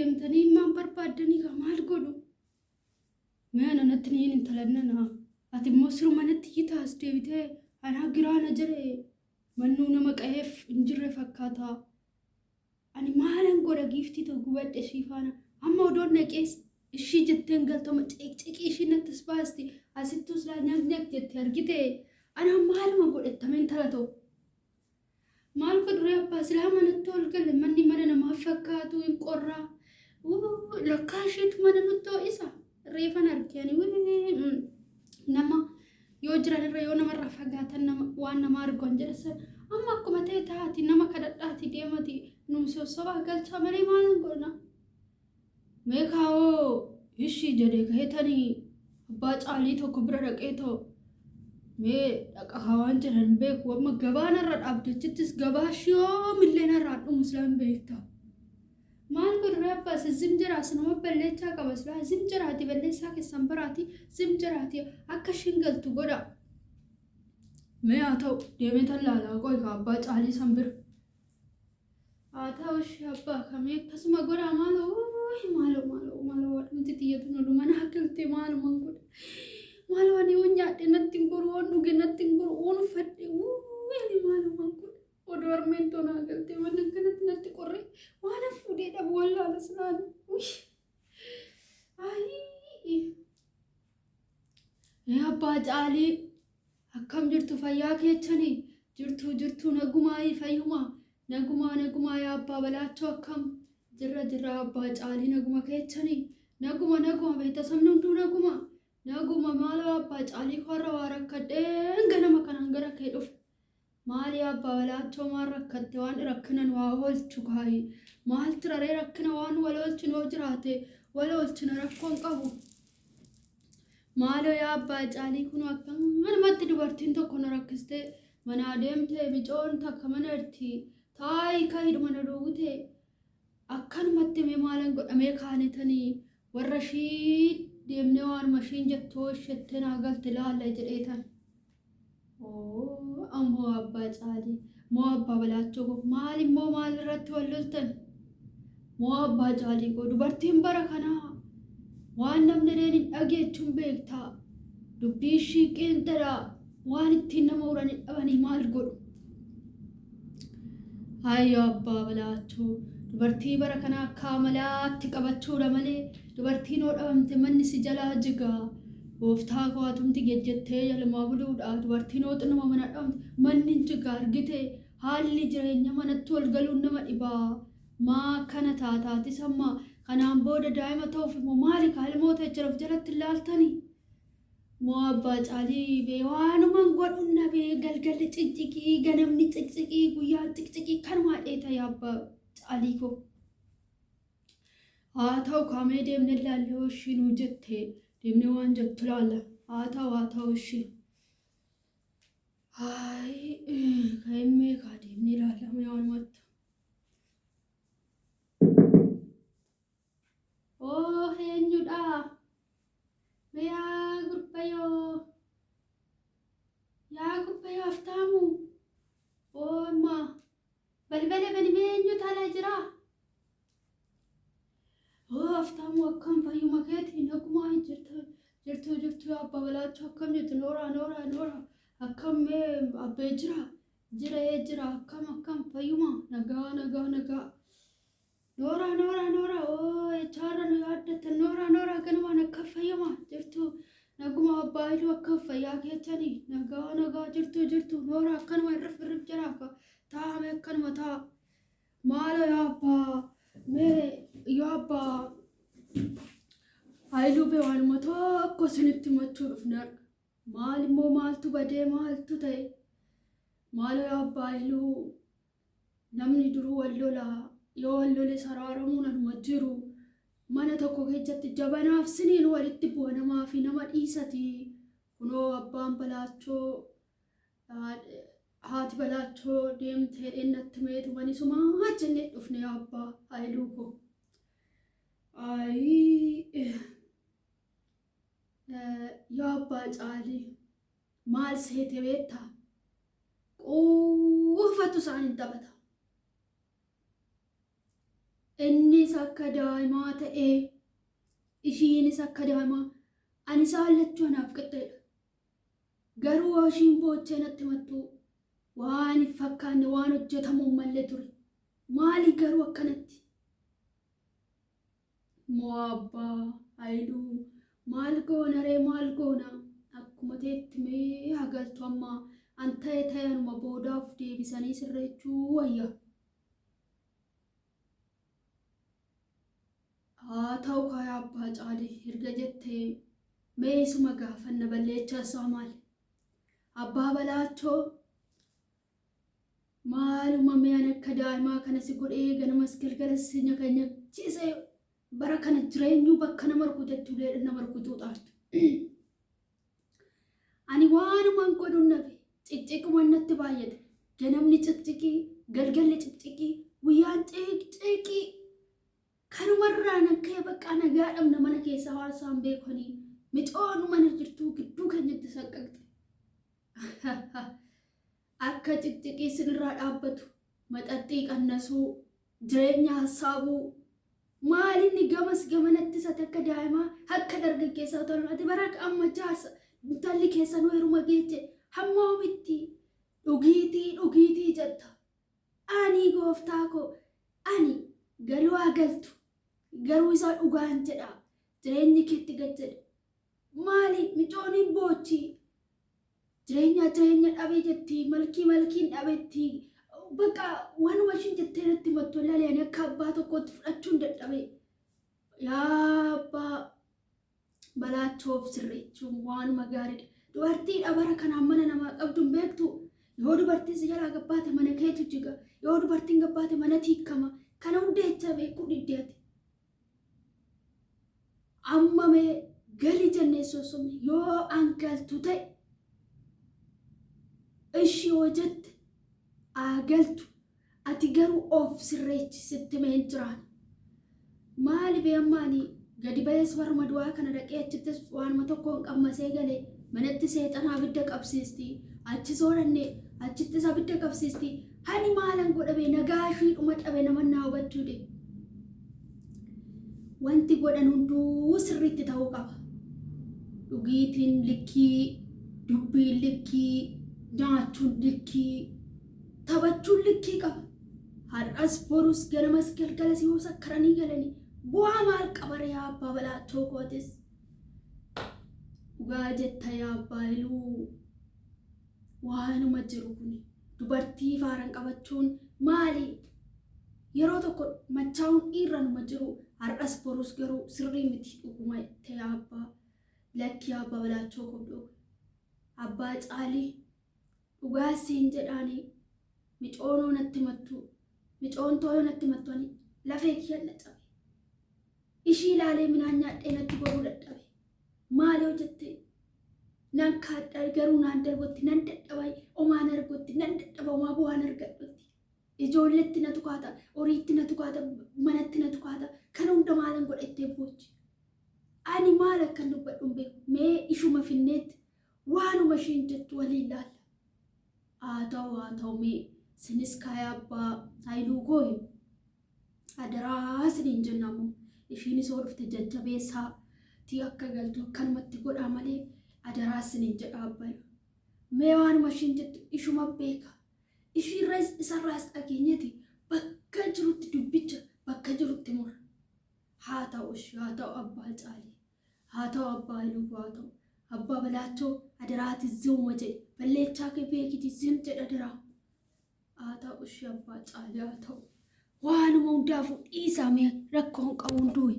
deemtanii maan barbaaddanii kaa maal godhu? Mee ana natti niin intalan nana. Ati immoo siruma natti iyyitaa as deebitee anaa giraa na jedhe mannuu nama qa'eef hin jirre fakkaata. Ani maalan godha giiftii too gubadhe ishii faana. Amma odoon dhaqees ishii jetteen galtoma ciqciqii ishii natti as baasti asittuu silaa nyaq nyaq jette argite anaa maaluma godhettame intala too. Maal godhu ree abbaa silaa manatti ol gale manni mana namaa fakkaatu hin qorraa. Lakkaa isheetu mana nutti ho'isa. Reefan arge ani nama yoo jiran irra yoo namarraa fagaatan nama waan nama argu an jedha san amma akkuma ta'e taati nama kadhadhaati deemati nu sossobaa galchaa malee maalan godhna. Mee kaawoo ishii jedhe kahetanii abbaa caalii tokko bira dhaqee too mee dhaqa kaa waan jedhan hin beeku amma gabaa narra dhaabde achittis gabaa ishii yoomillee narraa dhumu silaa hin beekta. Maal godhu ree abbaa isa zim jedhaa sinuma balleechaa qaba silaa zim jedhaati balleessaa keessan baraati zim jedhaati akka ishiin galtu godha. Mee haa ta'u deemee tallaalaa qoy kaa abbaa caalii san bira. Haa ta'u ishee abbaa kamee akkasuma godhaa maaloo uuyi maaloo maaloo maaloo wadhumti tiyyatu nu dhuma naa galte maaluman godha maaloo ani yoon nyaadhe natti hin goru yoon dhuge natti hin goru yoon uffadhe uuyi ani maaluman godha odoo harmeen too naa galte waan akkanatti natti qorre waan fuudhee dhabu wallaala silaan uyi ayii Ee abbaa caalii akkam jirtu fayyaa keechanii jirtuu jirtuu nagumaayii fayyumaa nagumaa nagumaa yaa abbaa balaachoo akkam jirra jirra abbaa caalii naguma keechanii naguma naguma beetasabni hunduu naguma naguma maaloo abbaa caalii koorra waa rakkadheen ganama kanaan gara kee dhufe Maali abbaa balaachoo maal rakkatte waan rakkina nu haa oolchu kaayi maal tiraree rakkina waan wal oolchinu yoo jiraate wal oolchina rakkoon qabu. Maaloo yaa abbaa caalii kun akkanumatti dubartiin tokko na rakkistee manaa deemte micoon takka mana irti taayi kahidhuma na dhoowwite akkanumatti mee maalan godhamee kaanetanii warra ishii deemnee waanuma ishiin jettu ishettee naa galte laalla jedheetan. Ammoo abbaa caalii moo abbaa balaachoo koo maal immoo maal irratti wal loltan moo abbaa caalii koo dubartiin bara kanaa waan namni reen hin dhageechuun beektaa dubbii ishii qeenxedha waan ittiin nama uran hin dhabanii maal godhu Hayyoo abbaa balaachoo dubartii bara kanaa akka amalaatti qabachuudha malee dubartiin hoo dhabamte manni si jalaa jiga. Gooftaa koo atumti gejjettee jalumaa buluudha. Dubartiin hoo xinnuma mana dhabamte manni hin jiga argite haalli jireenya manatti wal galuun nama dhibaa. Maa akkana taataatis amma kanaan booda daa'ima ta'uuf immoo maali kaa ilmoo teechan of jalatti hin laaltanii? Moo abbaa caalii bee waanuman godhun dhabee galgalli ciqciqii ganamni ciqciqii guyyaan ciqciqii kanumaa dheeta yaa abbaa caalii koo. Haa ta'u kaamee deemne ilaalle hoo ishii nuu jette deemne waan jettu ilaalla haa ta'u haa ta'u ishii. Hayi ka'immee kaa deemne ilaalla mee waanumatti. Oo eenyudha? Mee yaa gurbayoo. Yaa gurbayoo aftaamu. Oo imma. Balbala bani mee eenyutu ala jira? Oo aftaamu akkam fayyuma keeti nagumaa jirtu jirtu jirtu yaa abbaa balaachuu akkam jirtu nooraa nooraa nooraa akkam mee abbee jira jira ee jira akkam akkam fayyuma nagaa nagaa nagaa. Nooraa nooraa nooraa oo echaarra nu yaaddattan nooraa nooraa ganumaan akka fayyama jirtu naguma abbaa hiduu akka fayyaa keessanii nagaa nagaa jirtu jirtu nooraa akkanuma irrif irrif jedhaa ka taa'ame akkanuma taa'a maaloo yaa abbaa mee yaa abbaa haayiluu bee waanuma tokko isinitti himachuu dhufne har'a maal immoo maaltu badee maaltu ta'e maaloo yaa abbaa haayiluu Namni duruu wal lola, yoo wal loles araaramuun anuma jiru. Mana tokko keessatti jabanaaf siniin walitti bu'a namaa fi nama dhiisati. Kunoo abbaan balaachoo haati balaachoo deemtee natti meetu manisumaa jennee dhufne yaa abbaa Haayiluu koo. Ayii yaa abbaa caalii maal seete beektaa? Quufatu isaaniin taphata. Innis akka daa'imaa ta'ee ishiinis akka daa'imaa ani isaan lachuu anaaf qixxeedha. Garuu yoo ishiin boochee natti himattu waan hin fakkaanne waan hojjetamuu hin malle ture. Maali garuu akkanatti? Moo abbaa Hayiluu maal goona ree maal goona? Akkuma teetti mee haa galtu amma an ta'e ta'e anuma boodaa of deebisanii sirreechuu wayya. Haa ta'u kaa yaa abbaa Caalii erga jettee mee isuma gaafanna balleechaa isaa maali? Abbaa Balaachoo maaluma mee ani akka daa'imaa kana si godhee ganamas galgalas si nyachiisee bara kana jireenyuu bakka nama rukutetti uleedhaan nama rukutuu xaartu. Ani waanuman godhun dhabe. Ciqciquman natti baay'ate. Ganamni ciqciqii, galgalli ciqciqii, guyyaan ciqciqii. Kanumarraa nan ka'e baqqaa nagaa dhabna mana keessaa waan isaan beekanii. Micoon mana jirtuu gidduu keenyatti saqqaqxe. Akka ciqciqii sinirraa dhaabbatu, maxaxxii qannasuu, jireenya hassaabuu, maal inni gamas gamanattis ati akka daa'imaa akka dargaggeessaa tolu ati bara amma jaarsa intalli keessanuu heeruma geeche hamma omitti dhugiitii dhugiitii jetta. Ani gooftaa koo ani galuu haa galtu garuu isaa dhugaan jedha jireenyi keetti gad jedhe. Maali micoon hin boochi jireenya jireenya dhabe jetti malkii malkiin dhabetti bakka waanuma ishiin jettee natti himattu ilaali ani akka abbaa tokkootti fudhachuun dadhabe. Yaa abbaa balaachoof sirreechuun waanuma gaariidha. Dubartiidha bara kanaan mana namaa qabdu hin beektu. Yoo dubartiin si jalaa gabbaate mana keetu jiga. Yoo dubartiin gabbaate mana tiikkama. Kana hunda jechaa beekuu diddeeti. Amma mee gali jennee sossobne yoo an galtu ta'e ishi yoo jette haa galtu ati garuu of sirreechi sitti meen jiraan. Maali bee amma ani gadi ba'ees warruma du'aa kana dhaqee achittis waanuma tokkoon qammasee gale manatti seexana abidda qabsiisti achi sooranne achittis abidda qabsiisti hani maalan godha bee nagaa ishiidhuma dhabe naman naa hubachuu de. Wanti godhan hunduu sirriitti ta'uu qaba. Dhugiitiin likkii, dubbiin likkii, nyaachuun likkii, taphachuun likkii qaba. Har'as borus ganamas galgalas yoo sakkaranii galanii bu'aa maal qaba ree yaa abbaa balaachoo kootis. Dhugaa jetta yaa abbaa Iluu waanuma jiru kuni dubartii faaran qabachuun maali? Yeroo tokko machaa'uun dhiirranuma jiru har'as borus garuu sirrii miti dhuguma jette yaa abbaa lakki yaa abbaa balaachoo koo abbaa Caalii dhugaa siin jedhaanii micoonoo natti mattu micoon tooyoo natti mattu ani lafee kiyyan na cabe. Ishii ilaalee minaan nyaadhee natti goruu dadhabe. Maal yoo jette nan kaadha garuu naan darbotti nan dadhaba omaan argotti nan dadhaba omaa bu'aan argadhutti. Ijoolletti na tukaata, horiitti na tukaata, manatti na tukaata. Kana hunda maalan godhettee boochi. Ani maal akkan dubbadhu hin beeku. Mee ishuma finneetti waanuma ishiin jettu waliin laalla. Haa ta'u haa ta'u mee sinis kaaya abbaa Hayiluu kooyu adaraa isiniin jenna ammoo ishiinis yoo dhufte jajjabeessaa tii akka galtu akkanumatti godhaa malee adaraa isiniin jedha abbaa. Mee waanuma ishiin jettu ishuma beeka. Ishiirraas isarraas dhageenyeeti bakka jirutti dubbicha bakka jirutti mura. Haa ta'u ishii haa ta'u abbaa Caalii haa ta'u abbaa Hayiluu haa ta'u abbaa Balaachoo adaraati zimuma jedhe balleechaa kee beekiti zim jedha adaraa. Haa ta'u ishii abbaa Caalii haa ta'u. Waanuma hundaafuu dhiisaa mee rakkoon qabu hunduu.